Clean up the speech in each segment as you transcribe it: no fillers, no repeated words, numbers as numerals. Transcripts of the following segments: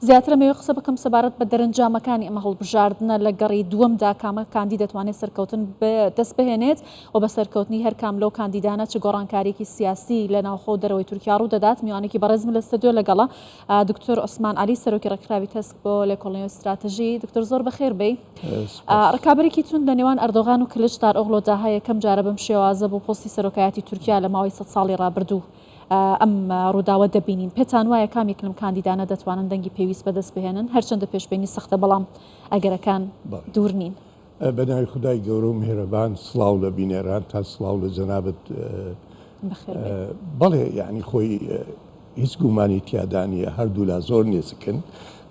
زیاتر ئەمەوێ قسە بکەم سەبارەت بە دەرەنجامەکانی ئەمە هەڵبژاردنە لە گەڕی دووەمدا کامە کاندید دەتوانێت سەرکەوتن دەست بهێنێت و بە سەرکەوتنی هەر کام لەو کاندیدانە چ گۆڕانکاریەکی سیاسی لە ناوخۆ و دەرەوەی تورکیا ڕوو دەدات. میوانێکی بەڕێزم لە ستۆدیۆ لەگەڵە دکتۆر عوسمان عەلی سەرۆکی ڕێکخراوی تەسک بۆ لێکۆڵینەوەی ستراتژی. دکتۆر زۆر بەخێر بێی. ڕکابەرێکی توند لە نێوان ئەردۆغان و کلچدارئۆغلۆدا هەیە، یەکەم جارە بەم شێوازە بۆ پۆستی سەرۆکایەتی تورکیا لە ماوەی 100 ساڵی ڕابردوو ئەم ڕووداوە دەبینین. پێتان وایە کام یەک لەم کاندیدانە دەتوانن دەنگی پێویست بەدەست بهێنن؟ هەرچەندە پێشبینی سەختە بەڵام ئەگەرەکان دوور نین. بە ناوی خودای گەورە و میهرەبان سڵاو لە بینەرانتان سڵاو لە جەنابت. بەڵێ یعنی خۆی هیچ گومانی تیادا نییە هەردوولا زۆر نێزکن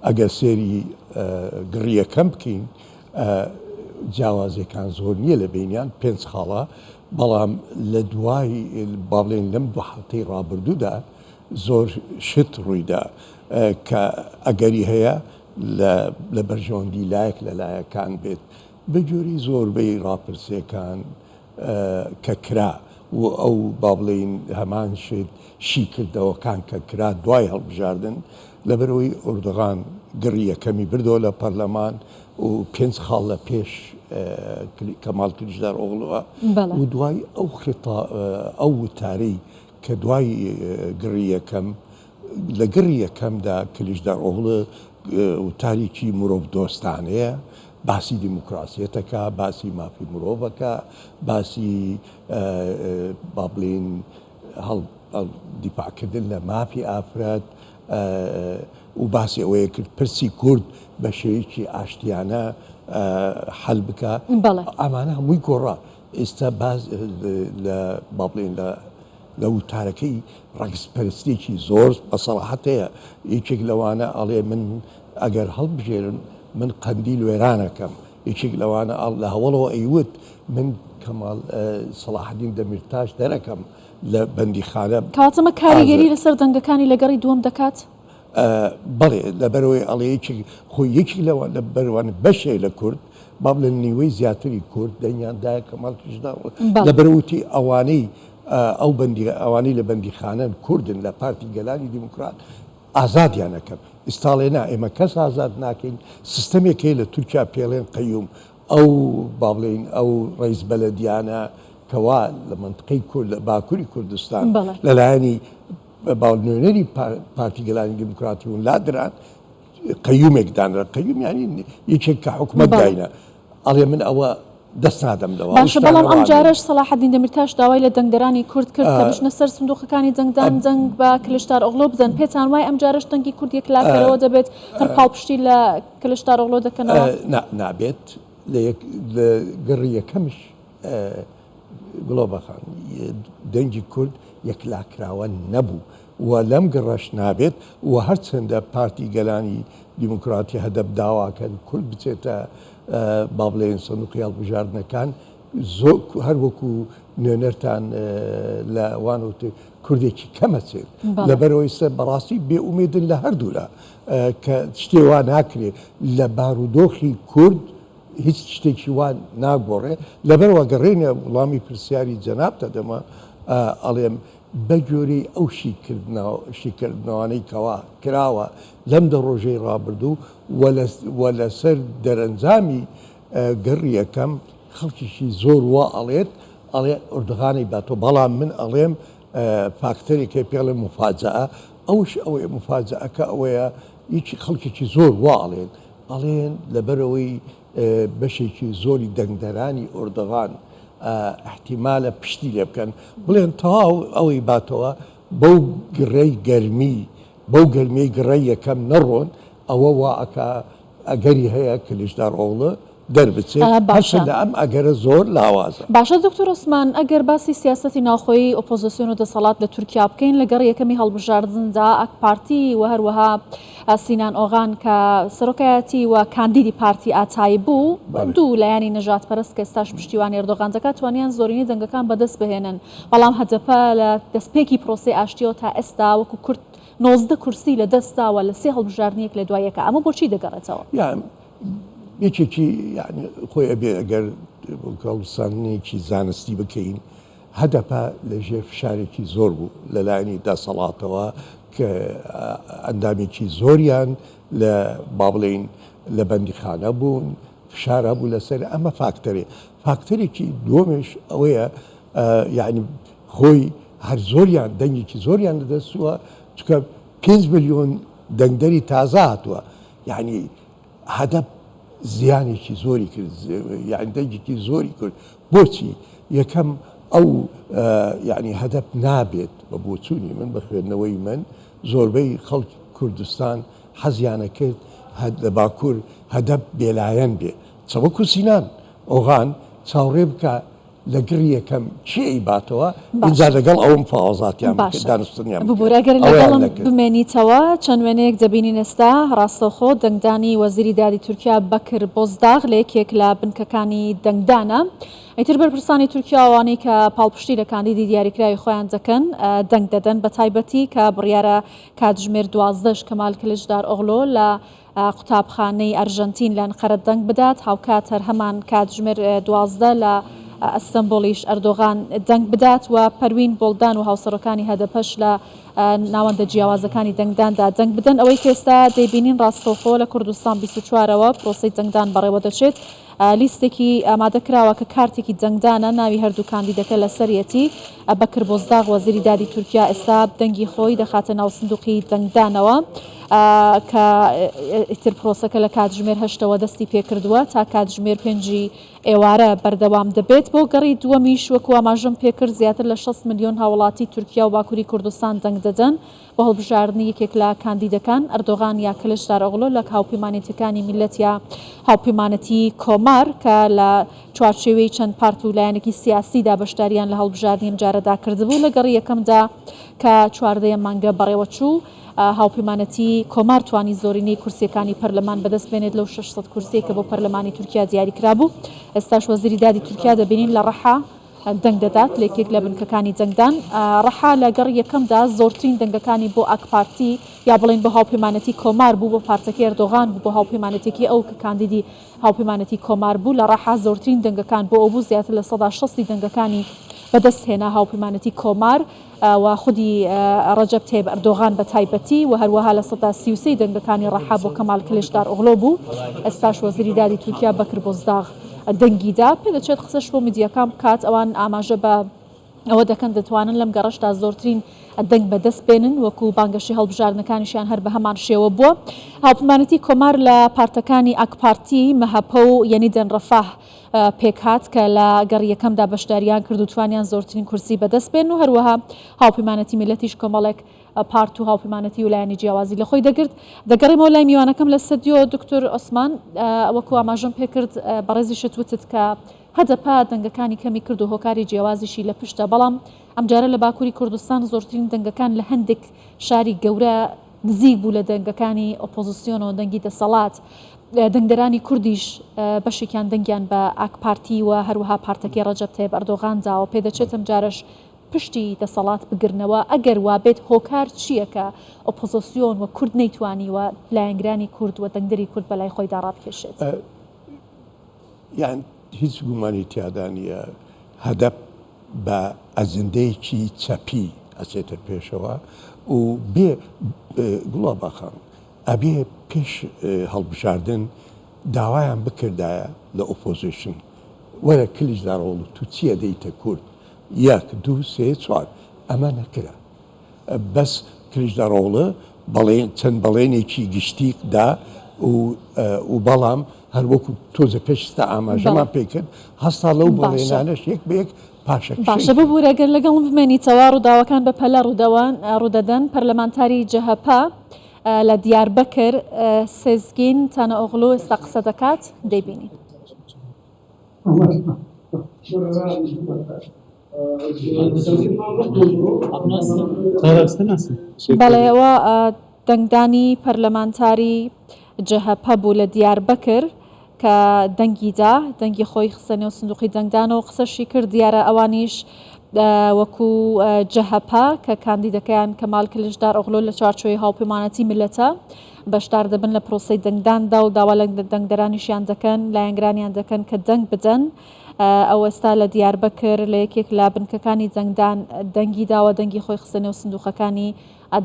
ئەگەر سێری گڕیەکەم بکەین جیاوازیەکان زۆر نییە لە بینیان پێنج خاڵە بەڵام لە دوای با بڵێن لەم دوو هەفتەی ڕابردوودا زۆر شت ڕوویدا کە ئەگەری هەیە لە بەرژەوەندی لایەک لە لایەکان بێت بە جۆری زۆربەی ڕاپرسیەکان کە کرا و ئەو با بڵێین هەمان شت شیکردنەوەکان کە کرا دوای هەڵبژاردن لەبەرئەوەی ئۆردوغان گڕی یەکەمی بردەوە لە پەرلەمان و پێنج خاڵ لە پێش کەمال کلیچدارئۆغڵوە و دوای ئەو خطا ئەو وتارەی کە دوای گڕی یەکەم لە گڕی یەکەمدا کلیچدارئۆغڵو وتارێکی مرۆڤ دۆستانەیە باسی دیموکراسیەتەکە باسی مافی مرۆڤەکە باسی با بڵێین هەڵ دیفاعکردن لە مافی ئافرەت و باسی ئەوەیە کرد پرسی کورد بە شێوەیەکی ئاشتیانە حەل بکە ئەمانە هەمووی گۆڕا ئێستا باز لە با بڵێین لە لە وتارەکەی ڕەگزپەرستیەکی زۆر بە سەراحەت هەیە یەکێک لەوانە ئەڵێ من ئەگەر هەڵبژێرن من قەندیل وێرانەکەم یەکێک لەوانە ئەڵ لە هەوڵەوە ئەیوت من کەمال سەڵاحەدین دەمیرتاش دەرەکەم لە بەندیخانە. کەواتە ئەمە کاریگەری لەسەر دەنگەکانی لە گەڕی دووەم دەکات؟ بەڵێ لەبەرئەوەی ئەڵێ یەکێک خۆی یەکێک لەوان لە بەروان بەشێک لە کورد با بڵێن نیوەی زیاتری کورد دەنگیان دایە کەمال کلیچدارئۆغڵو لەبەرئەوە وتی ئەوانەی ئەو بەندی ئەوانەی لە بەندیخانەن کوردن لە پارتی گەلانی دیموکرات ئازادیان ئەکەم ئیستا ئەڵێ نا ئێمە کەس ئازاد ناکەین سیستەمێک هەیە لە تورکیا پێڵێن قەیوم ئەو با بڵێین ئەو ڕەیس بەلەدیانە کەوا لە مەنتقەی کورد لە باکوری کوردستان لەلایەنی با نوێنەری پارتی گەلانی دیموکراتی بوون لادران قەیومێک دانرا قەیوم یانی یەکێک کە حکومەت داینا ئەڵێ من ئەوە دەست نادەم لەوە باشە بەڵام ئەم جارەش سەڵاحەدین دەمیرتاش داوای لە دەنگدەرانی کورد کرد کە بچنە سەر سندوقەکانی دەنگدان دەنگ بە کلشتارئۆغلۆ بدەن پێتان وایە ئەم جارەش دەنگی کورد یەکلاکەرەوە دەبێت هەر پاڵپشتی لە کلشتارئۆغلۆ دەکەنەوە؟ نا نابێت لە یەک لە گەڕی یەکەمش گڵۆبە خان دەنگی کورد یەکلاکراوە نەبوو و لەم گڕەش نابێت و هەرچەندە پارتی گەلانی دیموکراتی هەدەپ داواکەن کورد بچێتە با بڵێن سندوقی هەڵبژاردنەکان زۆر هەر وەکو نوێنەرتان لە وان وت کوردێکی کەمەچێت لەبەرەوەی سەر بەڕاستی بێ ئومێدن لە هەردوولا کە شتێ وا ناکرێت لە بارودۆخی کورد هیچ شتێکی وا ناگۆڕێ لەبەرەوە گەڕێنە وڵامی پرسیاری جەنابتە دەمە ئەڵێم بەگوێرەی ئەو شیکردنەوانەی کەوا کراوە لەم دە ڕۆژەی ڕابردوو و لەسەر دەرەنجامی گەڕی یەکەم خەڵکیشی زۆر وا ئەڵێت ئەڵێ ئۆردغانی باتەوە بەڵام من ئەڵێم فاکتەرێک هەیە پێڵێ موفاجەئە ئەوش ئەوەیە موفاجەئەکە ئەوەیە یەکی خەڵکێکی زۆر وا ئەڵێن ئەڵێن لەبەرئەوەی بەشێکی زۆری دەنگدەرانی ئۆردغان ئیحتیمالە پشتی لێ بکەن بڵێن تەواو ئەوەی باتەوە بەو گڕەی گەرمی بەو گەرمیەی گڕەی یەکەم نەڕۆن ئەوە وا ئەکا ئەگەری هەیە کلیچدارئۆغڵو دەربچێت باشە. هەرچەندە ئەم ئەگەرە زۆر لاوازە. باشە دکتۆر عوسمان ئەگەر باسی سیاسەتی ناوخۆیی ئۆپۆزسیۆن و دەسەڵات لە تورکیا بکەین لە گەڕی یەکەمی هەڵبژاردندا ئاک پارتی و هەروەها سینان ئۆغان کە سەرۆکایەتی و کاندیدی پارتی ئاتای بوو، دوو لایەنی نەژادپەرست کە ئێستاش پشتیوانی ئەردۆغان دەکات، توانیان زۆرینەی دەنگەکان بەدەست بهێنن، بەڵام هەدەپە لە دەستپێکی پرۆسەی ئاشتییەوە تا ئێستا وەکو کورد 19 کورسی لەدەستداوە لە سێ هەڵبژاردنی یەک لە دوای یەکا، ئەمە بۆچی دەگەڕێتەوە؟ یەکێکی یانی خۆی ئەبێ ئەگەر هەڵسەنگێکی زانستی بکەین، هەدەپە لە ژێر فشارێکی زۆر بوو لە لایەنی دەسەڵاتەوە کە ئەندامێکی زۆریان لە با بڵێین لە بەندیخانە بوون، فشار هەبوو لەسەر، ئەمە فاکتەرێ. فاکتەرێکی دووەمیش ئەوەیە یانی خۆی هەر زۆریان دەنگێکی زۆریان لەدەست چووە، چونکە 5 ملیۆن دەنگدەری تازە هاتووە، یانی هەدەپ زیانێکی زۆری کرد، یانی دەنگێکی زۆری کرد. بۆچی؟ یەکەم ئەو یانی هەدەپ نابێت بە بۆچوونی من، بە خوێندنەوەی من، زۆربەی خەڵکی کوردستان حەزیانە کرد لە باکوور هەدەپ بێلایەن بێ، چە وەکو سینان ئۆغان چاوڕێ بکا لە گڕی یەکەم کێ ئەیباتەوە ئینجا باشە لەگەڵ ئەوم فاوەزاتیان بکرد باشە دانوستنیان ببورە بکرد گەر ئەوەیان لەگەڵم نەکرد. بمێنیتەوە چەند وێنەیەک دەبینین ئێستا ڕاستەوخۆ دەنگدانی وەزیری دادی تورکیا بەکر بۆزداغ لە یەکێک لە بنکەکانی دەنگدانە ئیتر بەرپرسانی تورکیا ئەوانەی کە پاڵپشتی لە کاندیدی دیاریکراوی خۆیان دەکەن دەنگ دەدەن بە تایبەتی کە بڕیارە کاتژمێر 12 کەمال کلچدار ئۆغلۆ لە قوتابخانەی ئەرژەنتین لە ئەنقەرە دەنگ بدات، هاوکات هەر هەمان کاتژمێر 12 لە ئەستەنبوڵیش ئەردۆغان دەنگ بدات و پەروین بۆڵدان و هاوسەرۆکانی هەدەپەش لە ناوەندە جیاوازەکانی دەنگداندا دەنگ بدەن. ئەوەی کە ئێستا دەیبینین ڕاستەوخۆ لە کوردستان 24 ەوە پرۆسەی دەنگدان بەڕێوەدەچێت. لیستێکی ئامادە کراوە کە کارتێکی دەنگدانە، ناوی هەردوو کاندیدەکە لەسەریەتی. بەکر بۆزداغ وەزیری دادی تورکیا ئێستا دەنگی خۆی دەخاتە ناو سندوقی دەنگدانەوە کە ئیتر پرۆسەکە لە کاتژمێر هەشتەوە دەستی پێکردووە تا کاتژمێر پێنجی ئێوارە بەردەوام دەبێت. بۆ گەڕی دووەمیش وەکو ئاماژەم پێکرد زیاتر لە 60 ملیۆن هاوڵاتی تورکیا و باکوری کوردستان دەنگ دەدەن. بۆ هەڵبژاردنی یەکێک لە کاندیدەکان، ئەردۆغان یا کلچدارئۆغلۆ لە هاوپەیمانێتیەکانی میللەت یا هاوپەیمانێتی کۆمار کە لە چوارچێوەی چەند پارت و لایەنێکی سیاسیدا بەشداریان لە هەڵبژاردنی ئەمجارەدا کردبوو، لە گەڕی یەکەمدا کە 14 ی ئەم مانگە بەڕێوەچوو، هاوپەیمانێتی کۆمار توانی زۆرینەی کورسیەکانی پەرلەمان بەدەست بێنێت لەو 600 کورسیەی کە بۆ پەرلەمانی تورکیا دیاریکرابوو. ئێستاش وەزیری دادی تورکیا دەبینین لە ڕەحا دەنگ دەدات لە یەکێک لە بنکەکانی دەنگدان. ڕەحا لە گەڕی یەکەمدا زۆرترین دەنگەکانی بۆ ئاکپارتی یا بڵێین بۆ هاوپەیمانێتی کۆمار بوو، بۆ پارتەکەی ئەردۆغان بوو، بۆ هاوپەیمانێتیەکەی ئەو کە کاندیدی هاوپەیمانێتی کۆمار بوو. لە ڕەحا زۆرترین دەنگەکان بۆ ئەو بوو، زیاتر لە 60% ی دەنگەکانی بەدەست هێنا هاوپەیمانێتی کۆمار و خودی ڕەجەب تەیب ئەردۆغان بە تایبەتی و هەروەها 33% ی دەنگەکانی ڕەحا بۆ کەمال کلیچدارئۆغلۆ بوو. ئێستاش وەزیری دادی تورکیا بەکر بۆزداغ دەنگی دا. پێدەچێت قسەش بۆ میدیاکان بکات، ئەوان ئاماژە بە ئەوە دەکەن دەتوانن لەم گەڕەشدا زۆرترین دەنگ بەدەست بێنن، وەکو بانگەشەی هەڵبژاردنەکانیشیان هەر بە هەمان شێوە بووە. هاوپەیمانێتی کۆمار لە پارتەکانی ئاکپارتی، مەهەپە و یەنیدەن ڕەفاه پێکهات کە لە گەڕی یەکەمدا بەشداریان کرد و توانیان زۆرترین کورسی بەدەست بێنن و هەروەها هاوپەیمانێتی میللەتیش کۆمەڵێک پارت و هاوپەیمانێتی و لایەنی جیاوازی لە خۆی دەگرت. دەگەڕێمەوە لای میوانەکەم لە ستدیۆ دکتۆر عوسمان، وەکو ئاماژەم پێکرد بەڕێزیشت وتت کە هەدەپە دەنگەکانی کەمی کرد و هۆکاری جیاوازیشی لە پشتە، بەڵام ئەمجارە لە باکوری کوردستان زۆرترین دەنگەکان لە هەندێک شاری گەورە نزیک بوو لە دەنگەکانی ئۆپۆزسیۆنەوە، دەنگی دەسەڵات، دەنگدەرانی کوردیش بەشێکیان دەنگیان بە ئاکپارتی و هەروەها پارتەکەی ڕەجەب تەیب ئەردۆغان داوە، پێدەچێت ئەمجارەش پشتی دەسەڵات بگرنەوە، ئەگەر وابێت هۆکار چییە کە ئۆپۆزۆسیۆن و کورد نەیتوانیوە لایەنگرانی کورد و دەنگدەری کورد بەلای خۆیدا ڕابکێشێت؟ یان هیچ گومانی تیادا نییە هەدەپ بە ئەجندەیەکی چەپی ئەچێتە پێشەوە و بێ گوڵاباخان ئەبێ پێش هەڵبژاردن داوایان بکردایە لە ئۆپۆزیشن وەرە کلیچدارئۆغڵو تو چی ئەدەیتە کورد یەک دوو سێ چوار ئەمە نەکرا بەس کلیچدارئۆغڵو بەڵێن چەند بەڵێنێکی گشتی دا و و بەڵام هەر وەکو تۆزە پێش ئێستا ئاماژەمان بەڵێ پێ کرد هەستا لەو باشە بەڵێنانەش یەک بە یەک پاشەکشەی باشە کرد. ببورە گەر لەگەڵم بمێنیتەوە ڕووداوەکان بە پەلە ڕوودەوەن ڕوودەدەن پەرلەمانتاری جەهەپە لە دیاربەکر سێزگین تانەئۆغلو ئێستا قسە دەکات دەیبینین. بەڵێ ئەوە دەنگدانی پەرلەمانتاری جەهەپە بوو لە دیاربەکر کە دەنگی دا، دەنگی خۆی خستە نێو سندوقی دەنگدانەوە قسەشی کرد، دیارە ئەوانیش وەکو جەهەپە کە کاندیدەکەیان کەمال کلیچدارئۆغلۆ لە چوارچێوەی هاوپەیمانەتی میللەتە بەشدار دەبن لە پرۆسەی دەنگداندا و داوا لە دەنگدەرانیشیان دەکەن، لایەنگرانیان دەکەن کە دەنگ بدەن. ئەو ئێستا لە دیاربەکر لە یەکێک لە بنکەکانی دەنگدان دەنگی داوە، دەنگی خۆی خستە نێو سندوقەکانی.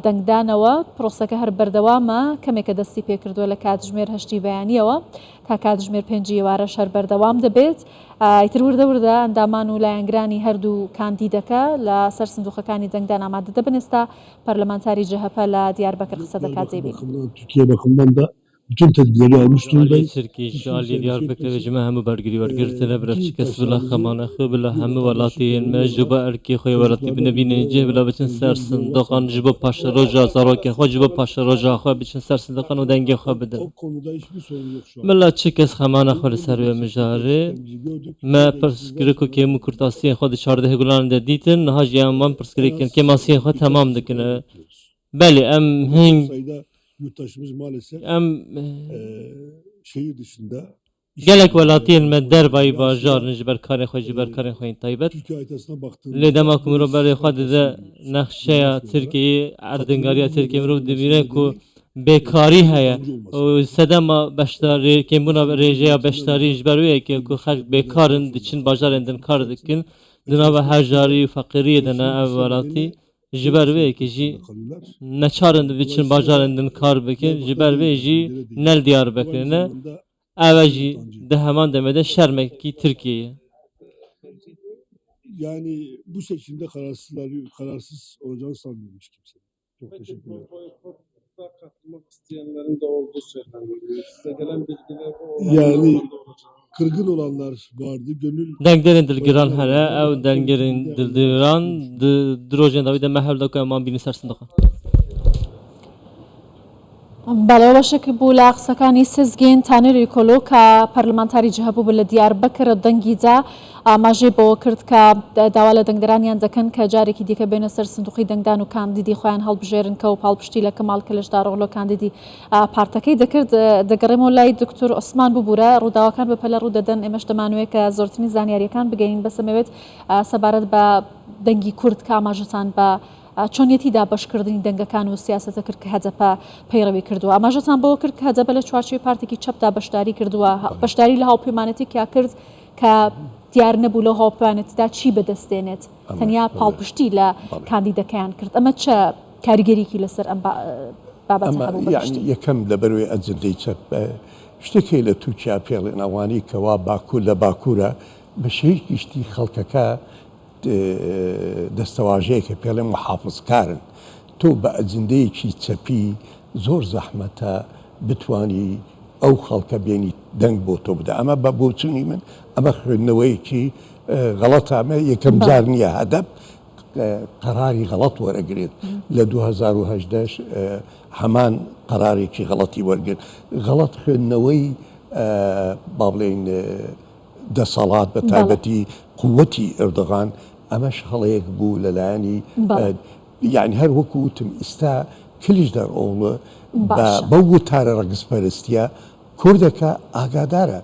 دەنگدانەوە، پرۆسەکە هەر بەردەوامە، کەمێکە دەستی پێکردووە لە کاتژمێر هەشتی بەیانییەوە تا کاتژمێر پێنجی ئێوارەش هەر بەردەوام دەبێت. ئیتر وردە وردە ئەندامان و لایەنگرانی هەردوو کاندیدەکە لە سەر سندوقەکانی دەنگدان ئامادە دەبن. ئێستا پەرلەمانتاری جەهەپە لە دیاربەکر قسە دەکات دەیبینین. Bütün tedbirleri almış Ji aliyê durumdayız. Tirkiyê Hiç ji aliyê kimsenin şey Diyarbekirê etmesin. ji me hemû bergirî wergirtine bila çi Bütün kes bila taşlarımızı xema nexe bila hemû bir vatandaşlık welatiyên me görevi ji bo olarak erkê xwe yê welatî çocuklarına binebînin bir görev cih bila olarak biçin ser özel bir görev olarak sindoqan ji bo sandığa paşeroja zarokên xwe ji bo paşeroja xwe biçin ser sindoqan û dengê xwe bidin. O konuda hiçbir sorun yok şu anda. Bila çi kes xema nexwe li Benim ser wê eksiklik mijarê eksiklerimizi gördük. me Diğer eksikler pirsgirêk û sonra kêm û kurtasiyên xwe di çardeh gulanê de dîtin niha jî em van en pirsgirêkên az kêmasiyên xwe birkaç temam kişi dikin. kaybetmiyoruz. Belê em Ama hîn çok sayıda yurttaşımız maalesef em eee, şehir dışında iş Gelek yerlerinde welatiyên me çalışmakta. dervayî Ve bajar aslında in ji ber karên xwe ji ber eee, karên xwe yên taybet. Türkiye haritasına Lê baktığımızda dema ku bu mirov berê işsizlik xwe dide haritasını görüyoruz. nexşeya Coğrafya olarak Tirkiyeyê, erdingariya katılımın Tirkiyeyê veya mirov dibîne olmasının ku nedeni bêkarî eee, heye yardımcı olması. û sedema beşdarî kêmbûna Bizim rêjeya yönetimler beşdarî olarak ji ber wê yekê bir ku xelk buçuk milyar bêkar in personel diçin bajarên din kalkındırmak kar içerisinde dikin ve di nava çalışmak hejarî üzere û feqîriyê de ne mevsim ev kısa welatî nedeni ji ber dört wê sene yekê jî zorunda kalıyorlar. neçar in biçin Dolayısıyla da bajarên din kar bikin ji Diyarbakır'da ber wê değil, jî illere değil. ne li Bu aynı Diyarbakirê ne zamanda ev e ülkenin jî utancı. di heman demê de şermekî Tirkiyeyê ye. Yani bu seçimde kararsızlar, kararsız olacağını sanmıyorum hiç kimse. Çok Peki teşekkür bu ederim. boykota katılmak isteyenlerin de olduğu söyleniyor. Size gelen bilgiler bu oranın ne Yani oranda olacağı. kırgın olanlar vardı, gönül Dengderên dilgiran koyanlar hene, vardı ew ama denggerên sonuç ciddi anlamda dildiran değişiyor. di di rojên dawî de me hewl da ku em wan bînin ser sindoqan. بەڵێ بەشێک بوو لە قسەکانی سزگین تانەری کۆلۆ کە پەرلەمانتاری جەهەپە بوو لە دیاربەکر دەنگی دا ئاماژەی بەوە کرد کە داوا لە دەنگدەرانیان دەکەن کە جارێکی دیکە بێنە سەر سندوقی دەنگدان و کاندیدی خۆیان هەڵبژێرن کە و پاڵپشتی لە کەمال کلچدارۆغلۆ کاندیدی پارتەکەی دەکرد. دەگەڕێمەوە لای دکتۆر عوسمان ببورە ڕووداوەکان بە پەلە ڕوو دەدەن ئێمەش دەمانەوێت کە زۆرترین زانیاریەکان بگەین بەسەمەوێت سەبارەت بە دەنگی کورد کە ئاماژەتان بە چۆنیەتی دابەشکردنی دەنگەکان و سیاسەتە کرد کە هەدەپە پەیڕەوی کردووە. ئاماژەتان بەوە کرد کە هەدەپە لە چوارچێوەی پارتێکی چەپدا بەشداری کردووە، بەشداری لە هاوپەیمانێتێکیا کرد کە دیار نەبوو لەو هاوپەیمانێتیدا چی بەدەست دێنێت، تەنیا پاڵپشتی لە کاندیدەکەیان کرد. ئەمە چ کاریگەریی لەسەر ئەم بابەتە هەبوو بە گشتی؟ یەکەم لەبەرئەوەی ئەجندەی چەپ شتێک هەیە لە تورکیا پێڵێن ئەوانەی کەوا باکوور لە باکوورە بە شێوەی گشتی خەڵکەکە دەستەواژەیەکە پێڵێ موحافزکارن، تۆ بە ئەجندەیەکی چەپی زۆر زەحمەتە بتوانی ئەو خەڵکە بێنی دەنگ بۆ تۆ بدە، ئەمە بە بۆچوونی من ئەمە خوێندنەوەیەکی غەڵەتە، ئەمە یەکەم جار نییە هەدەپ قەراری غەڵەت وەرەگرێت، لە 2018 هەمان قەرارێکی غەڵەتی وەرگرت، غەڵەت خوێندنەوەی با بڵێین دەسەڵات بە تایبەتی قوتی ئەردۆغان ئەمەش هەڵەیەک بوو لەلایەنی یانی هەر وەکو وتم ئیستا کلیچدارئۆغڵو بەو وتارە ڕەگزپەرستیە کوردەکە ئاگادارە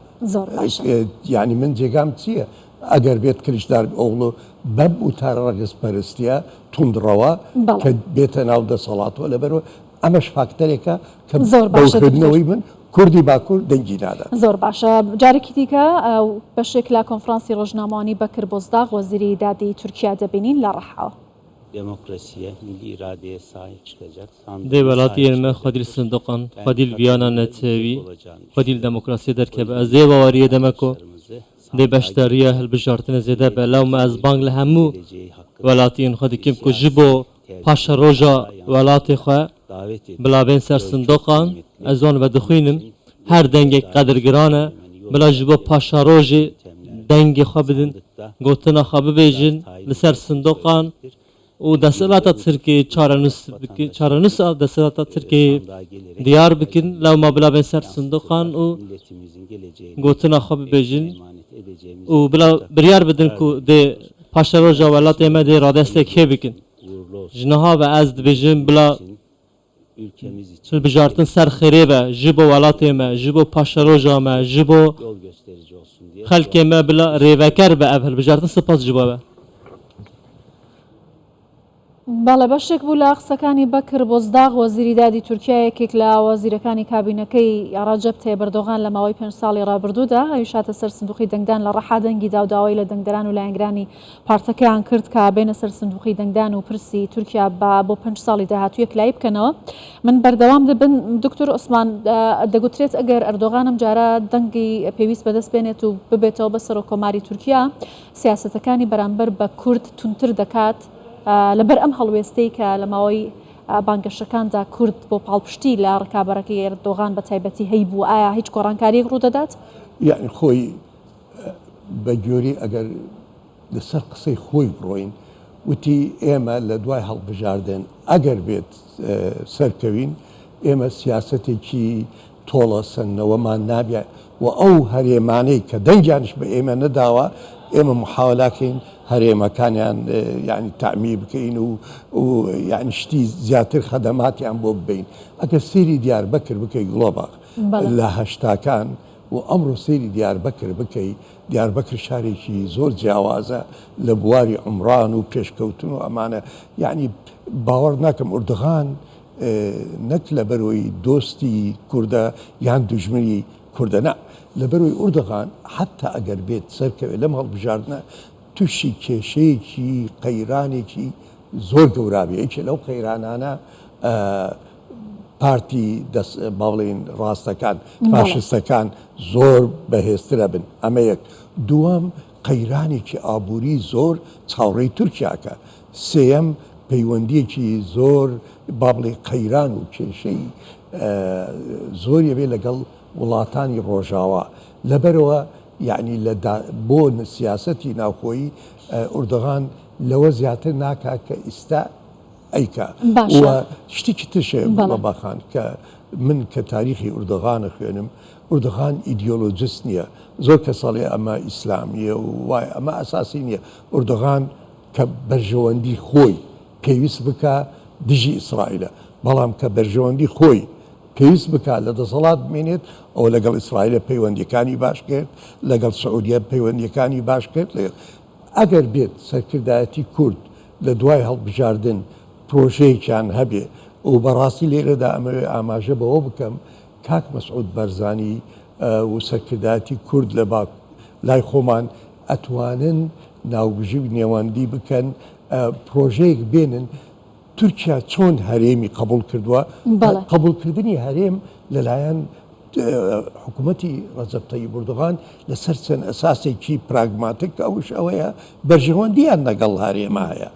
یانی من جێگام چییە ئەگەر بێت کلیچدارئۆغڵو بەم وتارە ڕەگزپەرستیە توندڕەوە کە بێتە ناو دەسەڵاتەوە لەبەرەوە ئەمەش فاکتەرێکە کە زۆر باشە دکتۆر. بەوخوێندنەوەی من کوردی باکوور دەنگی نادات. زۆر باشە جارێکی دیکە بەشێک لە کۆنفرانسی ڕۆژنامەوانی بەکر بۆزداغ وەزیری دادی تورکیا دەبینین لە ڕەحاوە. Demokrasiye, milli iradeye sahip çıkacak, Dê sandığına sahip welatiyên me xwedî li çıkacaktır. sindoqan, Ben xwedî li viyana katılımda yüksek netewî, olacağını xwedî li düşünüyorum. demokrasiyê O derkeve. yüzden Ez dê baweriyê de me ku vatandaşlarımızı dê sandığa beşdariya gidecek, hilbijartinê zêde be. Lewma ez milletimizin bang li hemû geleceği hakkında welatiyên xwe dikim ku ji siyasi bo tercihini paşeroja sandığa welatê yansıtmaya xwe davet ediyorum. bila bên ser Yol çok sindoqan, kıymetli. ez wan Onun vedixwînim. için Her yol dengek dair qedirgiran e, hemen yol bila ji bo gösteren paşerojê yöntemlerde dengê xwe bidin, sandıkta gotina xwe bibêjin biraz tayin li ser ederek sindoqan söyleyecektir. û desthilata Tirkiyeyê çarenûs bikin, çarenûsa desthilata E, Tirkiyeyê sandığa gelerek diyar bikin, tercihini lewma bila bên ser sindoqan yansıtırlar. û Milletimizin geleceğini gotina xwe bibêjin emanet edeceğimiz û bila ortak biryar bidin karar ku vermiş dê oluruz. paşeroja welatê me dê radestê kê bikin. Uğurlu olsun. Ji niha ve ez dibêjim bila Için, ülkemiz için hilbijartin ser xêrê be ji bo welatê me, ji bo paşeroja me, ji bo yol gösterici olsun diye xelkê me bila rêveker be ev hilbijartin sipas ji bo be. بەڵێ بەشێک بوو لە قسەکانی بەکر بۆزداغ وەزیری دادی تورکیا یەکێک لە وەزیرەکانی کابینەکەی ڕەجەب تەیب ئەردۆغان لە ماوەی پێنج ساڵی ڕابردوودا ئەویش هاتە سەر سندوقی دەنگدان لە ڕەحا دەنگی دا و داوای لە دەنگدەران و لایەنگرانی پارتەکەیان کرد کە بێنە سەر سندوقی دەنگدان و پرسی تورکیا بە بۆ پێنج ساڵی داهاتوو یەکلایی بکەنەوە من بەردەوام دەبن دکتۆر عوسمان دەگوترێت ئەگەر ئەردۆغان ئەمجارە دەنگی پێویست بەدەست بێنێت و ببێتەوە بە سەرۆک کۆماری تورکیا سیاسەتەکانی بەرامبەر بە کورد توندتر دەکات لەبەر ئەم هەڵوێستەی کە لە ماوەی بانگەشەکاندا کورد بۆ پاڵپشتی لە ڕکابەرەکەی ئەردۆغان بە تایبەتی هەیبوو ئایا هیچ گۆڕانکارییەک ڕوودەدات؟ یەعنی خۆی بە گوێری ئەگەر لەسەر قسەی خۆی بڕۆین وتی ئێمە لە دوای هەڵبژاردن ئەگەر بێت سەرکەوین ئێمە سیاسەتێکی تۆڵە سەندنەوەمان نابێ و ئەو هەرێمانەی کە دەنگیانش بە ئێمە نەداوە ئێمە محاولاکەین هەرێمەکانیان یعنی تەعمیر بکەین و یعنی شتی زیاتر خەدەماتیان بۆ ببین ئەگەر سەیری دیاربەکر بکەی گڵۆباخ لە هەشتاکان و ئەمڕۆ سەیری دیاربەکر بکەی دیاربەکر شارێکی زۆر جیاوازە لە بواری عومران و پێشکەوتن و ئەمانە یعنی باوەڕ ناکەم ئوردغان نەک لەبەرەوەی دۆستی کوردە یان دوژمنی کوردە نا لەبەرەوەی ئوردغان حتا ئەگەر بێت سەرکەوێت لەم هەڵبژاردنە تووشی کێشەیەکی قەیرانێکی زۆر گەورابێ یەکێ لەو قەیرانانە پارتی دەست با بڵێین ڕاستەکان فاشستەکان زۆر بەهێزترە بن ئەمە یەک دووەم قەیرانێکی ئابووری زۆر چاوەڕێی تورکیاکە سێیەم پەیوەندیەکی زۆر با بڵێ قەیران و کێشەی زۆری بێ لەگەڵ وڵاتانی ڕۆژاوا لەبەرەوە یعنی لە بۆ سیاسەتی ناوخۆیی ئوردغان لەوە زیاتر ناکا کە ئیستا ئەیکا باشە و شتێکی ترش هەیە بەڵێ. بابا خان کە من کە تاریخی ئوردغان ئەخوێنم ئوردغان ئیدیۆلۆجست نییە زۆر کەس ئەڵێ ئەمە ئیسلامییە و وایە ئەمە ئەساسی نییە ئوردغان کە بەرژەوەندی خۆی پێویست بکا دژی ئیسرائیلە بەڵام کە بەرژەوەندی خۆی پێویست بکا لە دەسەڵات بمێنێت ئەوە لەگەڵ ئیسرائیلە پەیوەندیەکانی باش کرد لەگەڵ سعودیە پەیوەندیەکانی باش کرد لەگەڵ ئەگەر بێت سەرکردایەتی کورد لە دوای هەڵبژاردن پرۆژەیەکیان هەبێ و بەڕاستی لێرەدا ئەمەوێ ئاماژە بەوە بکەم کاک مەسعود بەرزانی و سەرکردایەتی کورد لە لای خۆمان ئەتوانن ناوبژی و نێوەندی بکەن پرۆژەیەک بێنن تورکیا چۆن هەرێمی قبوڵ کردووە؟ بەڵێ. قبوڵکردنی هەرێم لەلایەن حکوومەتی ڕەجەب تەیب ئوردوغان لەسەر چەند ئەساسێکی پراگماتیک کە ئەوش ئەوەیە بەرژەوەندییان لەگەڵ هەرێما هەیە.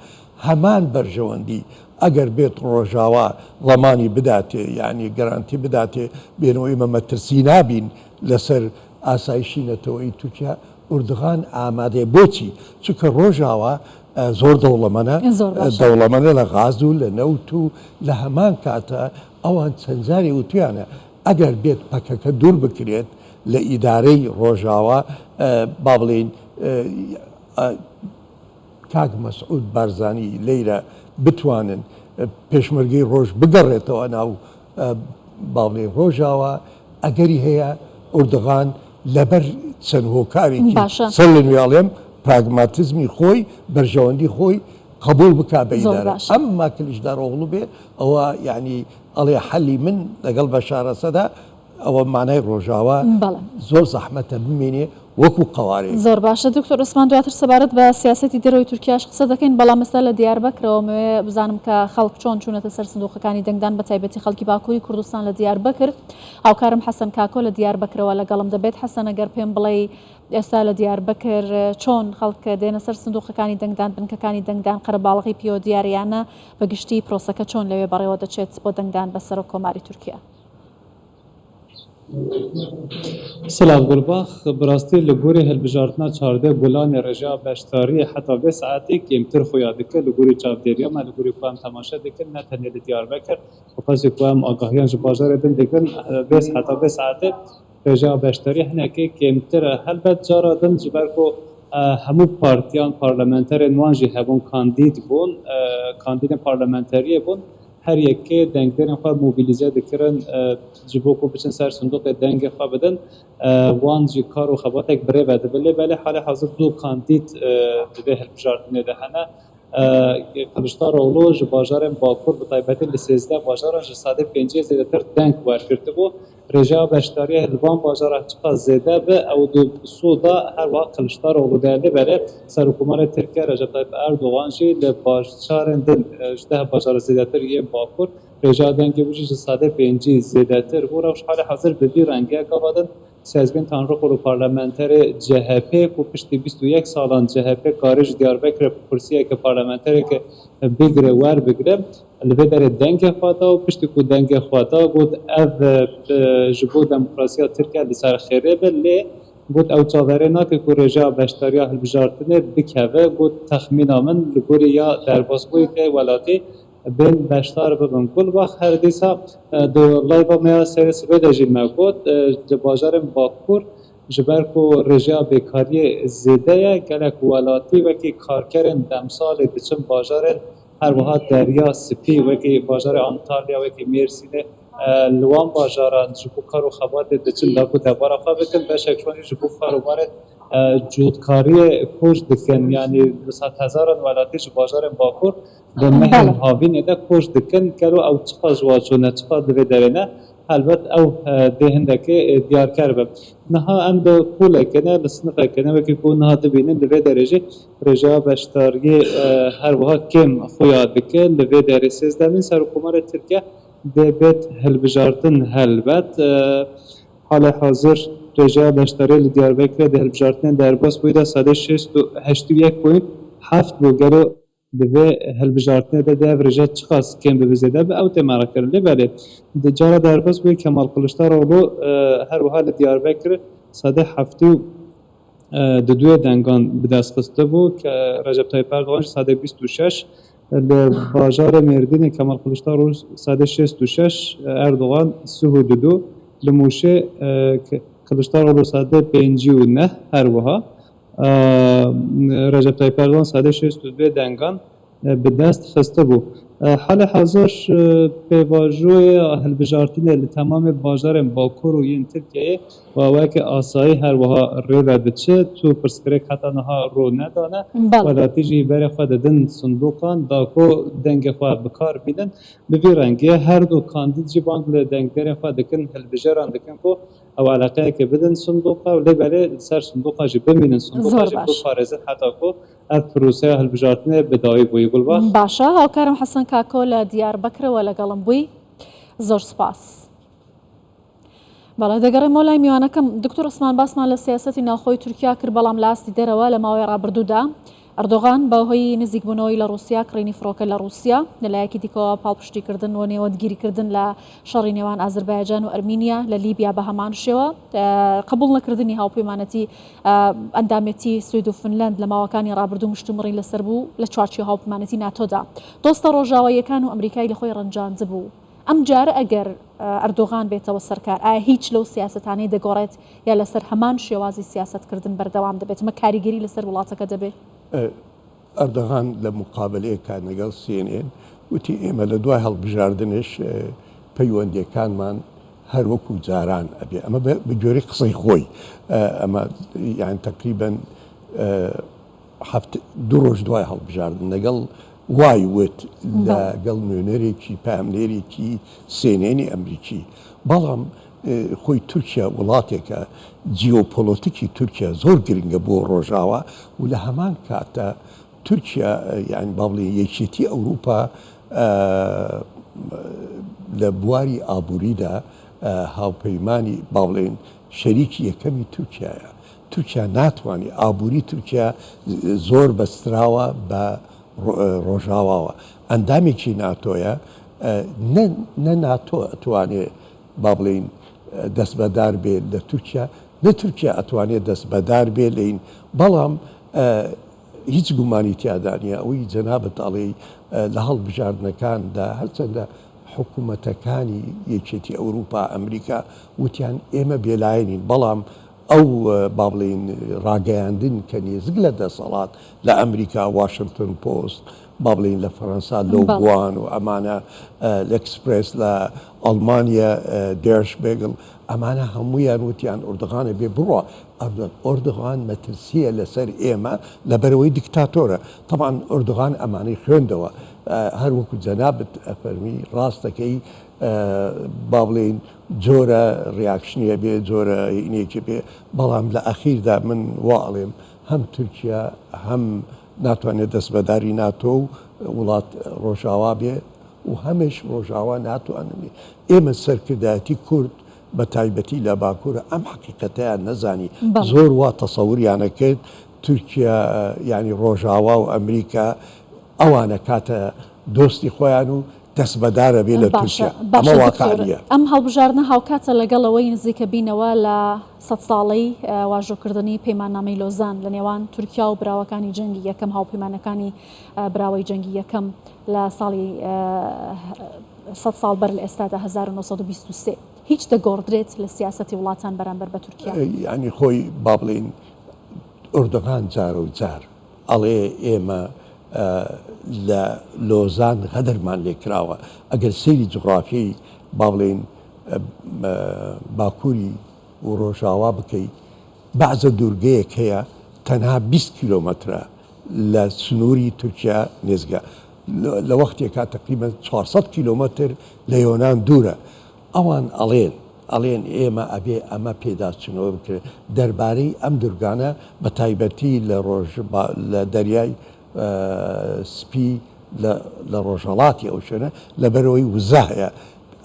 هەمان بەرژەوەندی ئەگەر بێت ڕۆژاوا ضەمانی بداتێ یانی گەرانتی بداتێ بێنەوە ئێمە مەترسی نابین لەسەر ئاسایشی نەتەوەیی تورکیا ئوردغان ئامادەیە بۆچی؟ چونکە ڕۆژاوا زۆر دەوڵەمەنە، زۆر باشە. دەوڵەمەنە لە غاز و لە نەوت و لە هەمان کاتە ئەوان چەند جارێ وتویانە ئەگەر بێت پەکەکە دوور بکرێت لە ئیدارەی ڕۆژاوا با بڵێین کاک مەسعود بارزانی لەیرە بتوانن پێشمەرگەی ڕۆژ بگەڕێتەوە ناو با بڵێین ڕۆژاوا ئەگەری هەیە ئوردغان لەبەر چەند هۆکارێکی باشە. سەر لە نوێ ئەڵێم پراگماتزمی خۆی بەرژەوەندی خۆی قبوڵ بکا بە زۆر ئیدارە باشە. ئەمما کلیچدارئۆغڵو بێ ئەوە یەعنی ئەڵێ حەلی من لەگەڵ بەشار ئەسەدا ئەوە مانای ڕۆژاوا بەڵێ. زۆر زەحمەتە بمێنێ وەکو قەوارەیەک. زۆر باشە دکتۆر عوسمان دواتر سەبارەت بە سیاسەتی دەرەوەی تورکیاش قسە دەکەین بەڵام ئێستا لە دیاربەکرەوە ئەمەوێ بزانم کە خەڵک چۆن چوونەتە سەر سندوقەکانی دەنگدان بە تایبەتی خەڵکی باکووری کوردستان لە دیاربەکر هاوکارم حەسەن کاکۆ لە دیاربەکرەوە لەگەڵم دەبێت حەسەن ئەگەر پێم بڵێی ئێستا لە دیاربەکر چۆن خەڵک دێنە سەر سندوقەکانی دەنگدان بنکەکانی دەنگدان قەرەباڵغی پێوە دیارە یان نا بە گشتی پرۆسەکە چۆن لەوێ بەڕێوە دەچێت بۆ دەنگدان بە سەرۆک کۆماری تورکیا؟ سڵاو گوڵباخ، بەڕاستی لە گۆری هەڵبژاردنا 14 گوڵانی ڕێژەیا بەشدارییە حەتا ڤێ سەعاتێ کێمتر خویا دکە لە گۆری چاڤدێریا مە لە گۆری کو ئەم تەماشا دکن نە تەنێ لە دیاربەکر و پەسێ کو ئەم ئاگاهیان ژ باژارێ دن دگرن ڤێ حەتا ڤێ سەعاتێ ڕێژەیا بەشداری هەنەکێ کێمترە هەلبەت جارا دن ژ بەر کو هەموو پارتیان پارلەمەنتەرێن وان ژی هەبوون کاندید بوون کاندیدێن پارلەمەنتەریێ بوون هەر یەکێ دەنگدەرێن خوە مۆبیلیزە دکرن ژ بۆ کو بچن سەر سندوقێ دەنگێ خوە بدن وان ژی کار و خەباتێک برێ ڤە دبن لێ بەلێ حالێ حازر دوو کاندید د ڤێ هەلبژاردنێ دە هەنە. Kiliçdaroglu ji bajarên Bakur bi taybetî li 13 bajaran ji sedê pênciyê zêdetir deng wergirtibû. Rêjeya beşdariyê li van bajaran çiqas zêde be ew di soda her wiha Kiliçdaroglu de lê belê Serokkomarê Tirkiye Recep Tayyip Erdogan jî li bajarên din ji deh bajarê zêdetir yên Bakur rêjeya dengê wî jî ji sedê 50 zêdetir bû. Rewş halê hazir bi vî rengê ye gava din Sezgin Tanrıkulu parlamenterê CHP ku piştî 21 salan CHP karî ji Diyarbekirê kursiyeke parlamentereke bigire werbigire li vê derê dengê xwe da û piştî ku dengê xwe da got ev ji bo demokrasiya Tirkiye li ser xêrê be lê got ew çaverê nake ku rêjeya beşdariya hilbijartinê bikeve got texmîna min li gorî ya derbasbûyî tê welatî bên beşdar bibin. Gulbax her dîsa di live me ya serê sibê de jî me got li bajarên Bakur ji ber ku rêjeya bêkariyê zêde ye gelek welatî wekî karkerên demsalê diçin bajarên her wiha Derya Spî wekî bajarê Antalya wekî Mêrsînê li wan bajaran ji bo kar û xebatê diçin da ku debara xwe bikin beşek ji wan jî ji bo kar û barên cotkariyê koç dikin yanî bi sedhezaran welatî ji bajarên Bakur Di mehên havînê de koç dikin, gelo ew çiqas ji wan çûne, çiqas li vê derê ne, helbet ew dê hindekê diyarker be. Niha em li polekê ne, li sinifekê ne, wekî ku niha dibînin li vê derê jî rêjeya beşdariyê her wiha kêm xuya dike. Li vê derê sêzdemîn Serokkomarê Tirkiye dê bêt hilbijartin helbet. Halê hazir rêjeya beşdariyê li Diyarbekirê di hilbijartinên derbas bûyî de sedê 68.7 bû. Gelo Di vê hilbijartinê de dê ev rêje çiqas kêm bibe zêde be ew tê mereqkirin. Lê belê di cara derbas bûye Kemal Kiliçdaroglu her wiha li Diyarbekir sedê 72 yê dengan bi dest xistibû ke Recep Tayyip Erdogan jî sedê 26 li bajarê Mêrdînê Kemal Kiliçdaroglu sedê 66 Erdogan 32 li Mûşê Kiliçdaroglu sedê 59 her wiha Recep Tayyip Erdogan sedê 62 dengan bi dest xistibû. Halê hazir pêvajoya hilbijartinê li temamê bajarên Bakur û yên Tirkiyeyê weke asayî her wiha rêve diçe tu pirsgirêk heta niha rû nedane. Welatî jî berê xwe didin sindoqan da ku dengê xwe bikar bînin. Bi vî rengê her du kandîd jî bang li dengderên xwe dikin, hilbijêran dikin ku ew eleqeyekê bidin sindoqa û lê belê li ser sindoqa jî bimînin, sindoqa jî biparêzin heta ku ev proseya hilbijartinê bi dawî bûyî. Gulbax. باشە هاوکارم حەسەن کاکۆ لە دیاربەکرەوە لەگەڵم بووی زۆر سپاس. بەڵێ دەگەڕێمەوە لای میوانەکەم دکتۆر عوسمان باسمان لە سیاسەتی ناوخۆی تورکیا کرد بەڵام لە ئاستی دەرەوە لە ماوەی ڕابردوودا ئەردۆغان بە هۆی نزیکبوونەوەی لە ڕووسیا، کڕینی فڕۆکە لە ڕووسیا، لە لایەکی دیکەوە پاڵپشتیکردن و نێوەندگیریکردن لە شەڕی نێوان ئازربایجان و ئەرمینیا، لە لیبیا بە هەمان شێوە، قبوڵ نەکردنی هاوپەیمانەتی ئەندامێتی سوید و فنلەند لە ماوەکانی ڕابردوو مشتومڕی لەسەر بوو لە چوارچێوە هاوپەیمانێتی ناتۆدا دۆستە ڕۆژاواییەکان و ئەمریکای لە خۆی ڕەنجاندبوو. ئەمجارە ئەگەر ئەردۆغان بێتەوە سەر کار، ئایا هیچ لەو سیاسەتانەی دەگۆڕێت یا لەسەر هەمان شێوازی سیاسەتکردن بەردەوام دەبێت؟ ئەمە کاریگەری لەسەر وڵاتەکە دەبێت؟ ئەردۆغان لە موقابەلەیەکا لەگەڵ سی ئێن ئێن وتی، ئێمە لە دوای هەڵبژاردنش پەیوەندییەکانمان هەر وەکو جاران ئەبێ. ئەمە بە گوێرەی قسەی خۆی، ئەمە یان تەقریبەن دوو ڕۆژ دوای هەڵبژاردن لەگەڵ وای وت لەگەڵ نوێنەرێکی پەیامنێرێکی سێنێنی ئەمریکی بەڵام خۆی تورکیا وڵاتێکە جیۆپۆلۆتیکی تورکیا زۆر گرنگە بۆ ڕۆژاوا و لە هەمان کاتە تورکیا یان با بڵێین یەکێتی ئەوروپا لە بواری ئابووریدا هاوپەیمانی با بڵێین شەریکی یەکەمی تورکیایە تورکیا ناتوانێت، ئابووری تورکیا زۆر بەستراوە بە ڕۆژاواوە، ئەندامێکی ناتۆیە، نە ناتۆ ئەتوانێ با بڵێین دەستبەدار بێ لە تورکیا، نە تورکیا ئەتوانێ دەستبەدار بێ لێین، بەڵام هیچ گومانی تیادا نییە ئەوەی جەنابت ئەڵێی لە هەڵبژاردنەکاندا هەرچەندە حکوومەتەکانی یەکێتی ئەوروپا، ئەمریکا وتیان ئێمە بێلایەنین، بەڵام ئەو با بڵێین ڕاگەیاندن کە نێزک لە دەسەڵات لە ئەمریکا واشنتن پۆست با بڵێین لە فەرەنسا لۆگوان و ئەمانە لەکسپرێس لە ئەڵمانیا دێرشبێگل ئەمانە هەموویان وتیان ئوردغان ئەبێ بڕوا، ئۆردغان مەترسییە لەسەر ئێمە لەبەرئەوەی دیکتاتۆرە. تەبعەن ئۆردغان ئەمانەی خوێندەوە. هەر وەکو جەنابت ئەفەرمی ڕاست دەکەی با بڵێین جۆرە reaction ی ئەبێ، جۆرە هینێکی بێ، بەڵام لە ئەخیردا من وا ئەڵێم هەم تورکیا هەم ناتوانێت دەستبەداری ناتۆ و وڵات ڕۆژاوا بێ و هەمش ڕۆژاوا ناتوانن ئێمە سەرکردایەتی کورد بە تایبەتی لە باکوور ئەم حەقیقەتەیان نەزانی زۆر وا تەسەوریان ئەکرد تورکیا یانی ڕۆژاوا و ئەمریکا ئەوان ئەکاتە دۆستی خۆیان و دەستبەدار ئەبێ لە تورکیا ئەمە واقع نییە. ئەم هەڵبژاردنە هاوکاتە لەگەڵ ئەوەی نزیکە بینەوە لە سەدساڵەی واژۆکردنی پەیماننامەی لۆزان لە نێوان تورکیا و براوەکانی جەنگی یەکەم هاوپەیمانەکانی براوەی جەنگی یەکەم لە ساڵی سەد ساڵ بەر لە ئێستادا 1923 هیچ دەگۆڕدرێت لە سیاسەتی وڵاتان بەرامبەر بە تورکیا؟ یانی خۆی با بڵێین ئۆردوغان جارە و جار ئەڵێ ئێمە لە لۆزان غەدرمان لێ کراوە ئەگەر سەیری جوغرافیەی با بڵێین باکووری و ڕۆژاوا بکەی بەعزە دوورگەیەک هەیە تەنها 20 کیلۆمەترە لە سنووری تورکیا نێزگە لە وەختێکا تەقریبەن 400 کیلۆمەتر لە یۆنان دوورە ئەوان ئەڵێن ئەڵێن ئێمە ئەبێ ئەمە پێداچوونەوە بکرێت دەربارەی ئەم دورگانە بە تایبەتی لە ڕۆژ لە دەریای سپی لە ڕۆژهەڵاتی ئەو شوێنە لەبەرئەوەی وزە هەیە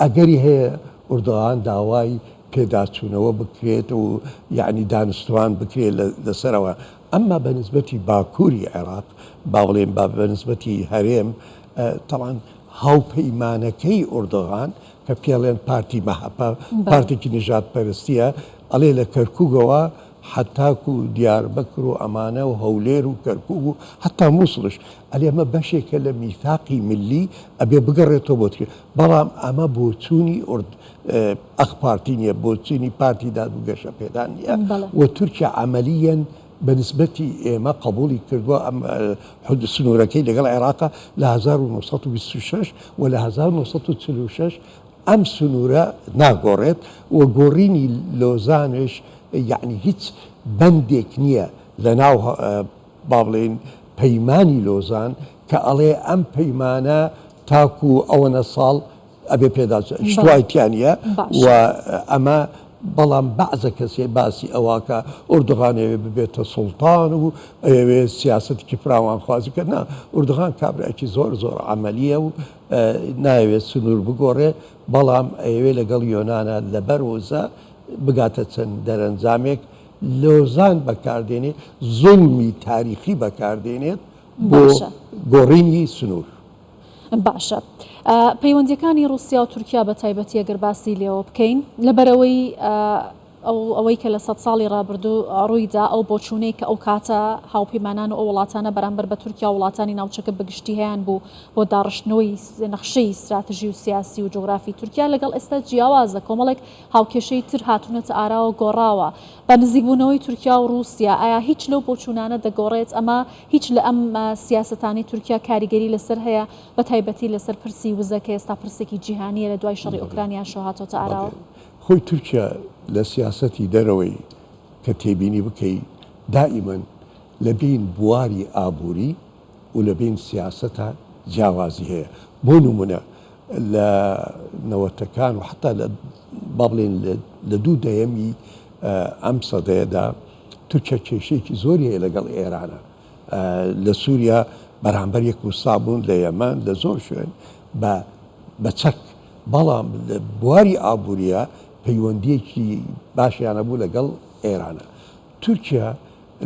ئەگەری هەیە ئوردوغان داوای پێداچوونەوە بکرێت و یعنی دانوستوان بکرێت لەسەرەوە ئەمما بە نسبەتی باکووری عێراق با بڵێن با بە نسبەتی هەرێم تەبعەن هاوپەیمانەکەی ئوردوغان کە پێڵێن پارتی مەهەپە پارتێکی نژادپەرستیە ئەڵێ لە کەرکوکەوە حەتاکو دیاربەکر و ئەمانە و هەولێر و کەرکوک و حەتا موسڵش ئەلێ ئەمە بەشێکە لە میثاقی ملی ئەبێ بگەڕێتەوە بۆ تورکیا بەڵام ئەمە بۆچوونی ئورد ئەخ پارتی نییە بۆچوونی پارتی داد و گەشەپێدان نییە و تورکیا عەمەلیەن بە نسبەتی ئێمە قبوڵی کردووە ئەم سنوورەکەی لەگەڵ عێراقە لە 1926 و لە 1946 ئەم سنوورە ناگۆڕێت و گۆڕینی لۆزانش یەعنی هیچ بەندێک نییە لە ناو با بڵێین پەیمانی لۆزان کە ئەڵێ ئەم پەیمانە تاکو ئەوەنە ساڵ ئەبێ پێدا شتوای تیا نییە و ئەمە بەڵام بەعزە کەسێ باسی ئەوە کە ئوردوغان ئەوێ ببێتە سوڵتان و ئەوێ سیاسەتێکی فراوانخوازی بکات نا ئوردوغان کابرایەکی زۆر زۆر عەمەلیە و نایەوێت سنوور بگۆڕێ بەڵام ئەیەوێ لەگەڵ یۆنانا لەبەر وزە بگاتە چەند دەرەنجامێک لۆزان بەکاردێنێ زوڵمی تاریخی بەکاردێنێت بۆ گۆڕینی سنوور. باشە پەیوەندیەکانی ڕوسیا و تورکیا بە تایبەتی ئەگەر باسی لێوە بکەین لەبەرئەوەی ئەوەی کە لە سەدساڵی ڕابردوو ڕوویدا ئەو بۆچوونەی کە ئەو کاتە هاوپەیمانان و ئەو وڵاتانە بەرامبەر بە تورکیا و وڵاتانی ناوچەکە بەگشتی هەیان بوو بۆ داڕشتنەوەی نەخشەی ستراتژی و سیاسی و جوگرافی تورکیا لەگەڵ ئێستا جیاوازە کۆمەڵێک هاوکێشەی تر هاتوونەتە ئاراوە گۆڕاوە بە نزیکبوونەوەی تورکیا و ڕووسیا ئایا هیچ لەو بۆچوونانە دەگۆڕێت ئەمە هیچ لە ئەم سیاسەتانەی تورکیا کاریگەری لەسەر هەیە بە تایبەتی لەسەر پرسی وزە کە ئێستا پرسێکی جیهانییە لە دوای شەڕی ئۆکرانیاشەوە هاتۆتە ئاراوە؟ خۆی تورکیا لە سیاسەتی دەرەوەی کە تێبینی بکەی دائیمەن لە بین بواری ئابووری و لە بین سیاسەتا جیاوازی هەیە بۆ نمونە لە نەوەتەکان و حەتا لە با بڵێین لە دوو دەیەمی ئەم سەدەیەدا تورکیا کێشەیەکی زۆری هەیە لەگەڵ ئێرانە لە سووریا بەرامبەر یەک وسا بوون لە یەمەن لە زۆر شوێن بە بە چەک بەڵام لە بواری ئابووریە پەیوەندیەکی باشیان هەبوو لەگەڵ ئێرانە تورکیا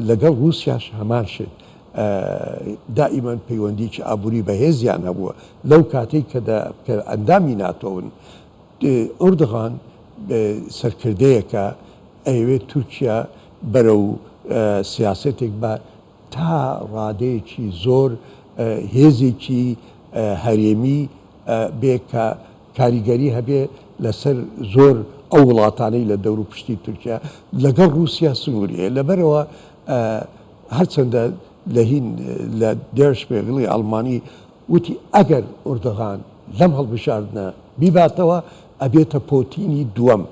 لەگەڵ ڕووسیاش هەمان شت دائیمەن پەیوەندیەکی ئابووری بەهێزیان هەبووە لەو کاتەی کە کە ئەندامی ناتۆون ئوردغان سەرکردەیەکە ئەیەوێت تورکیا بەرەو سیاسەتێک بە تا ڕادەیەکی زۆر هێزێکی هەرێمی بێ کە کاریگەری هەبێ لەسەر زۆر ئەو وڵاتانەی لە دەور و پشتی تورکیا لەگەڵ ڕووسیا سنووری هەیە لەبەرەوە هەرچەندە لە هین لە دێرشپێگڵی ئەڵمانی وتی ئەگەر ئوردغان لەم هەڵبژاردنە بیباتەوە ئەبێتە پۆتینی دووەم.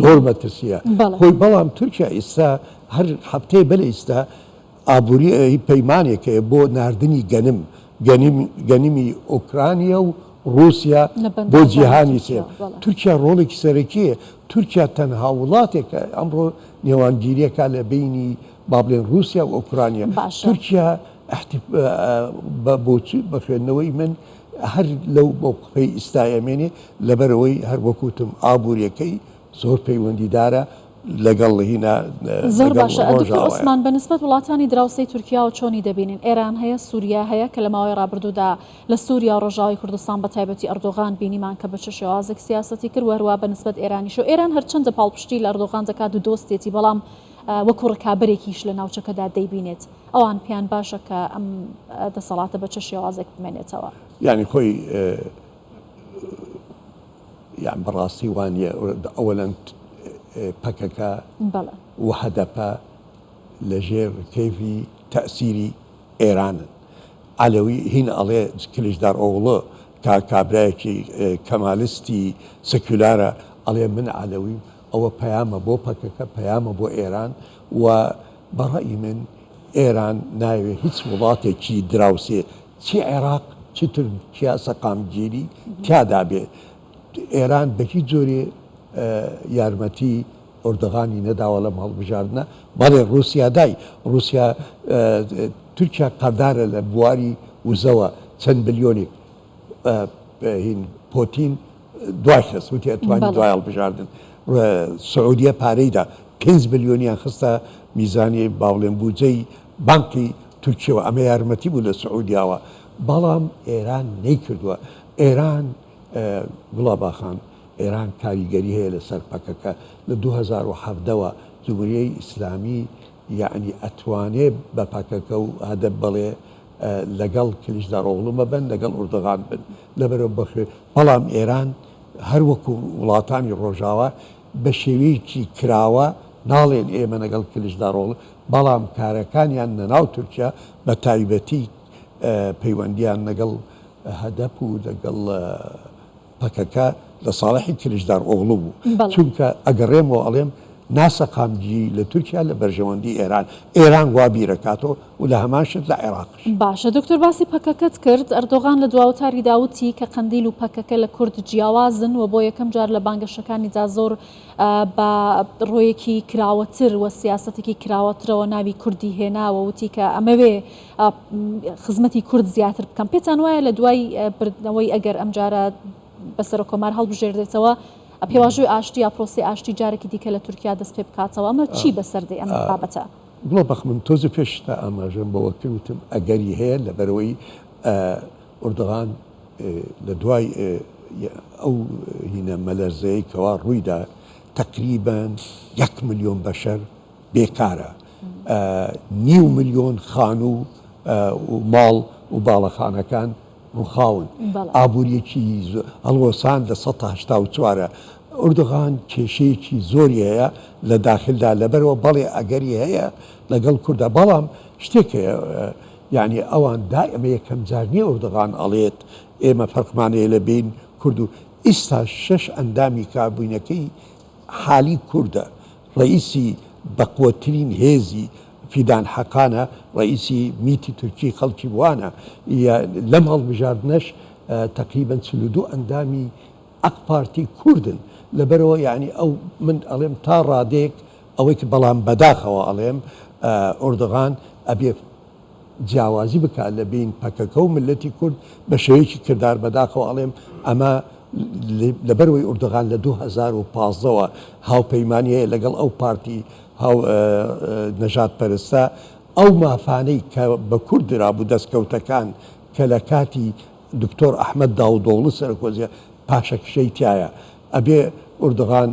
زۆر مەترسیە خۆی بەڵام تورکیا ئیستا هەر هەفتەی بەلێ ئیستا ئابووری پەیمانێک هەیە بۆ ناردنی گەنم گەنمی ئۆکرانیا و ڕووسیا بۆ جیهانی سێیەم. تورکیا ڕۆڵێکی سەرەکی هەیە. تورکیا تەنها وڵاتێکە ئەمڕۆ نێوانگیرییەکە لە بەینی با بڵێن ڕووسیا و ئۆکرانیا. تورکیا بە بۆچوون بە خوێندنەوەی من هەر لەو مەوقفەی ئیستای ئەمێنێ لەبەرئەوەی هەر وەک وتم ئابوورییەکەی زۆر پەیوەندیدارە لەگەڵ هینا زۆر باشە دکتۆر عوسمان بە نسبەت وڵاتانی دراوسێی تورکیاوە چۆنی دەبینین؟ ئێران هەیە، سوریا هەیە کە لە ماوەی ڕابردوودا لە سوریا و ڕۆژاوای کوردستان بە تایبەتی ئەردۆغان بینیمان کە بە چ شێوازێک سیاسەتی کرد و هەروا بە نسبەت ئێرانیشەوە ئێران هەرچەندە پاڵپشتی لە ئەردۆغان دەکات و دۆستێتی بەڵام وەکو ڕکابەرێکیش لە ناوچەکەدا دەیبینێت ئەوان پێیان باشە کە ئەم دەسەڵاتە بە چ شێوازێک بمێنێتەوە؟ یانی خۆی یان بەڕاستی وانیە ئەوەلەن پەکەکە و هەدەپە لەژێر کەیفی تەئسیری ئێرانن عەلەوی هین ئەڵێ کلیچدار ئۆغڵۆ کە کابرایەکی کەمالستی سکیولارە ئەڵێ من عەلەویم ئەوە پەیامە بۆ پەکەکە پەیامە بۆ ئێران و بەڕەئی من ئێران نایەوێ هیچ وڵاتێکی دراوسێ چی عێراق چی تورکیا سەقامگیری تیادا بێ ئێران بە هیچ جۆرێ یارمەتی ئۆردغانی نەداوە لەم هەڵبژاردنە بەڵێ ڕوسیا دای ڕوسیا تورکیا قەردارە لە بواری وزەوە چەند بلیۆنێک هین پۆتین دوای خست وتی ئەتوانی دوای هەڵبژاردن سعودیە پارەی دا 5 بلیۆنیان خستە میزانی با بڵێن بودجەی بانقی تورکیەوە ئەمە یارمەتی بوو لە سعودیاوە بەڵام ئێران نەیکردووە ئێران گوڵاباخان ئێران کاریگەری هەیە لەسەر پەکەکە لە 2017 وە جمهوریەی ئیسلامی یەعنی ئەتوانێ بە پەکەکە و هەدەپ بڵێ لەگەڵ کلیچدارئۆغڵو مەبن لەگەڵ ئوردوغان بن لەبەرەوە بەخوێ بەڵام ئێران هەر وەکو وڵاتانی ڕۆژاوا بە شێوەیەکی کراوە ناڵێن ئێمە لەگەڵ کلیچدارئۆغڵو بەڵام کارەکانیان لەناو تورکیا بە تایبەتی پەیوەندیان لەگەڵ هەدەپ و لەگەڵ پەکەکە لە ساڵحی کلیچدارئۆغڵو بوو چونکە ئەگەڕێمەوە ئەڵێم ناسەقامگیری لە تورکیا لە بەرژەوەندی ئێران ئێران وا بیرەکاتەوە و لە هەمان شت لە عێراقش. باشە دکتۆر باسی پەکەکەت کرد، ئەردۆغان لە دواوتاریدا وتی کە قەندیل و پەکەکە لە کورد جیاوازن و بۆ یەکەم جار لە بانگەشەکانیدا زۆر بە ڕۆیەکی کراوەتر و سیاسەتێکی کراوەترەوە ناوی کوردی هێناوە وتی کە ئەمەوێ خزمەتی کورد زیاتر بکەم پێتان وایە لە دوای بردنەوەی ئەگەر ئەمجارە بە سەرۆککۆمار هەڵبژێردرێتەوە پێواژۆی ئاشتی یا پرۆسەی ئاشتی جارێکی دیکە لە تورکیا دەست پێ بکاتەوە ئەمە چی بەسەر دێ ئەم بابەتە؟ گوڵە بەخ من تۆزێ پێش تا ئاماژەم بەوە کرد وتم ئەگەری هەیە لەبەرئەوەی ئوردغان لە دوای ئەو هینە مەلەرزەیەی کەوا ڕوویدا تەقریبەن یەک ملیۆن بەشەر بێکارە نیو ملیۆن خانوو و ماڵ و باڵەخانەکان ڕووخاون ئابووریەکی هەڵوەسان لە 184ە ئوردغان کێشەیەکی زۆری هەیە لە داخلدا لەبەرەوە بەڵێ ئەگەری هەیە لەگەڵ کووردا بەڵام شتێک هەیە یانی ئەوان دای ئەمە یەکەم جار نیە ئوردغان ئەڵێت ئێمە فەرقمان هەیە لە بین کورد و ئیستا شەش ئەندامی کابینەکەی حالی کوردە ڕەئیسی بەقوەترین هێزی فیدان حەقانە ڕەئیسی میتی تورکی خەڵکی وانە لەم هەڵبژاردنەش تەقریبەن 42 ئەندامی ئەک پارتی کوردن لەبەرەوە یعنی ئەو من ئەڵێم تا ڕادەیەک ئەوەی کە بەڵام بەداخەوە ئەڵێم ئۆردوغان ئەبێ جیاوازی بکات لە بین پەکەکە و ملەتی کورد بە شێوەیەکی کردار بەداخەوە ئەڵێم ئەمە لەبەرەوەی ئوردوغان لە 2015 وە هاوپەیمانی هەیە لەگەڵ ئەو پارتی هاو نەژاد پەرستە ئەو مافانەی کە بە کورد درابوو دەستکەوتەکان کە لە کاتی دکتۆر ئەحمەد داودئۆغڵو سەرۆک وەزیر پاشەکشەی تیایە ئەبێ ئوردوغان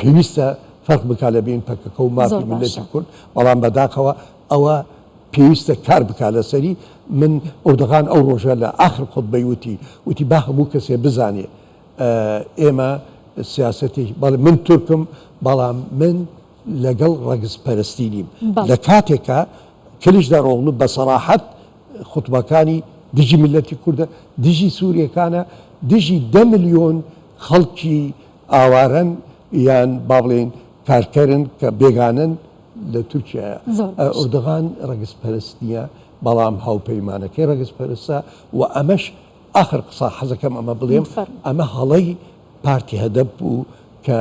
پێویستە فەرق بکات لە بین پەکەکە و مافی میللەتی کورد بەڵام بەداخەوە ئەوە پێویستە کار بکات لەسەری من ئوردوغان ئەو ڕۆژە لە ئاخر خوتبەی وتی وتی با هەموو کەسێ بزانێ ئێمە سیاسەتی بەڵێ من تورکم بەڵام من لەگەڵ ڕەگزپەرستی نیم لە کاتێکا کلیچدارئۆغڵو بە سەراحەت خوتبەکانی دژی میللەتی کوردە، دژی سوریەکانە، دژی دە ملیۆن خەڵکی ئاوارەن. یان با بڵێین کارکەرن کە بێگانەن لە تورکیایە. ئەردۆغان ڕەگەزپەرست نییە، بەڵام هاوپەیمانەکەی ڕەگەزپەرستە و ئەمەش ئاخر قسە حەزەکەم ئەمە بڵێم، ئەمە هەڵەی پارتی هەدەپ بوو کە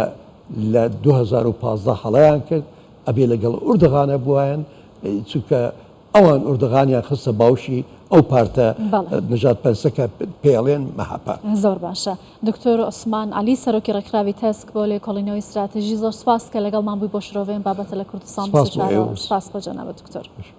لە 2015 هەڵەیان کرد، ئەبێ لەگەڵ ئوردغانە بوایەن، چونکە ئەوان ئوردغانیان خستە باوشی ئەو پارتە نەژادپەرستە کە پێی ئەڵێن مەهەپە. زۆر باشە دکتۆر عوسمان عەلی سەرۆکی ڕێکخراوی تەسک بۆ لێکۆڵینەوەی ستراتیژی زۆر سوپاس کە لەگەڵمان بووی بۆ شرۆڤەی ئەم بابەتە لە کوردستان سوپاس بۆ ئێوە. سوپاس بۆ جەنابت دکتۆر.